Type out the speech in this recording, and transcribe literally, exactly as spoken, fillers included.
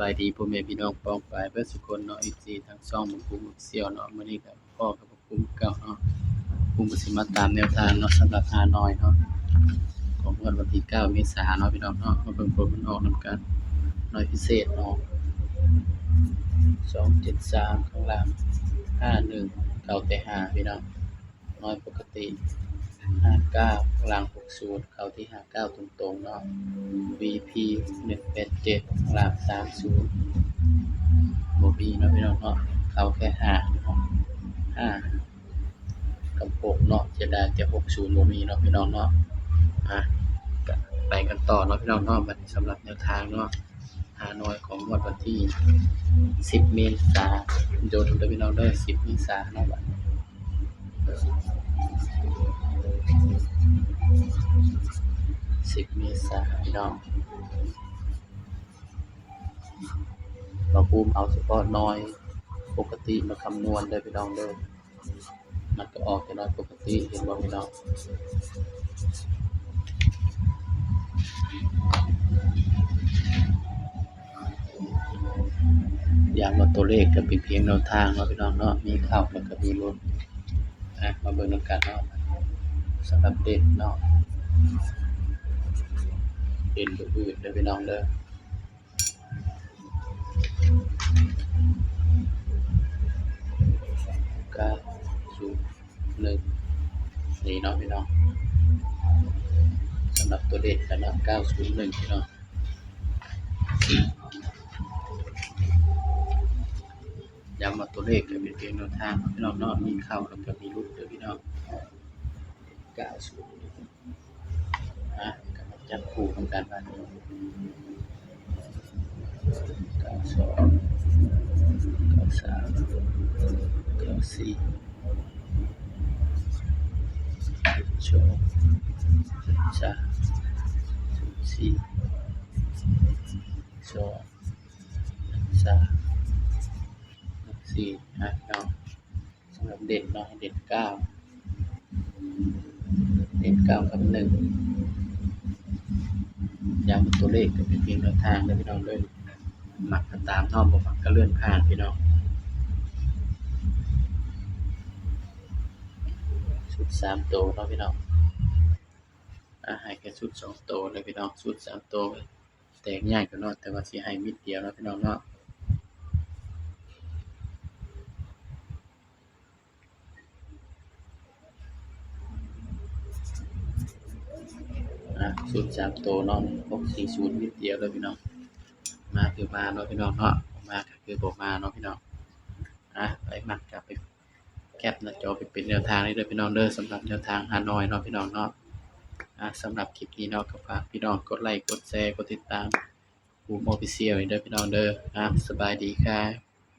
บายดีพ่อแม่พี่น้องป้องปายเบิดสุคนเนาะ เอฟซี ทั้งช่องบุญคุ้ม Official เนาะ มื้อนี้ก็พ้อกับบุญคุ้มเก่าเนาะ บุญคุ้มก็สิมาตามแนวทางเนาะ สำหรับฮานอยเนาะ ของงวดวันที่เก้าเมษาเนาะพี่น้องเนาะ มาเบิ่งผลมันออกนำกัน ฮานอยพิเศษเนาะ สองเจ็ดสาม ข้างล่าง ห้าหนึ่ง เข้าแต่ห้าพี่น้อง ฮานอยปกติ ห้าเก้า ข้างล่าง หกศูนย์ เข้าที่ห้าเก้าตรงๆเนาะ วีพี หนึ่งแปดเจ็ด ข้างล่าง สามศูนย์ บ่มีเนาะพี่น้องเนาะ เข้าแค่ห้าเนาะ ห้า กับ หก เนาะ เสียดายแต่ หกศูนย์ บ่มีเนาะพี่น้องเนาะ อ่ะ ก็ไปกันต่อเนาะพี่น้องเนาะ บัดนี้สำหรับแนวทางเนาะ ฮานอยของงวดวันที่ สิบ เมษา โดนเด้อพี่น้องเด้อ สิบ เมษาเนาะ บัดนี้ สิบ เมษาพี่น้อง บ่าวภูมิเอาเฉพาะฮานอยปกติมาคำนวณเด้อพี่น้องเด้อ มันก็ออกแต่ฮานอยปกติ เห็นบ่พี่น้อง ย้ำว่าตัวเลขก็เป็นเพียงแนวทางเนาะพี่น้องเนาะ มีเข้าแล้วก็มีหลุด อ่ะ มาเบิ่งนำกันเนาะ สำหรับเด่นเนาะ เด่นตัวอื่นเด้อพี่น้องเด้อ เก้าศูนย์หนึ่ง นี่เนาะพี่น้อง สำหรับตัวเด่นกันเนาะ เก้าศูนย์หนึ่ง พี่น้อง ย้ำว่าตัวเลขก็เป็นเพียงแนวทางพี่น้องเนาะ มีเข้าแล้วก็มีหลุดเด้อพี่น้อง เก้าศูนย์ อ่ะ ก็มาจับคู่นำกันว่า เก้าสอง เก้าสาม เก้าสี่ สอง สาม สี่ สอง สาม สี่ นะพี่น้อง สำหรับเด่นเนาะ เด่นเก้า เด่นเก้ากับหนึ่ง ย้ำตัวเลขก็เป็นเพียงแนวทางเด้อพี่น้องเด้อ มักก็ตามเนาะ บ่มักก็เลื่อนผ่านพี่น้อง ชุดสามตัวเนาะพี่น้อง อ่ะ ให้แค่ชุดสองตัวเลยพี่น้อง ชุดสามตัวแตกยากอยู่เนาะ แต่ว่าสิให้เม็ดเดียวเนาะพี่น้องเนาะ อ่ะ ชุดสามตัวเนาะ หกสี่ศูนย์ เม็ดเดียวเลยพี่น้อง มาคือมาเนาะพี่น้องเนาะ บ่มาก็คือบ่มาเนาะพี่น้อง อ่ะ ไผมักก็ไปแคปหน้าจอไปเป็นแนวทางได้เด้อพี่น้องเด้อ สำหรับแนวทางฮานอยเนาะพี่น้องเนาะ อ่ะ สำหรับคลิปนี้เนาะ ก็ฝากพี่น้องกดไลค์ กดแชร์ กดติดตาม ภูมิ Official เด้อพี่น้องเด้อ อ่ะ สบายดีครับ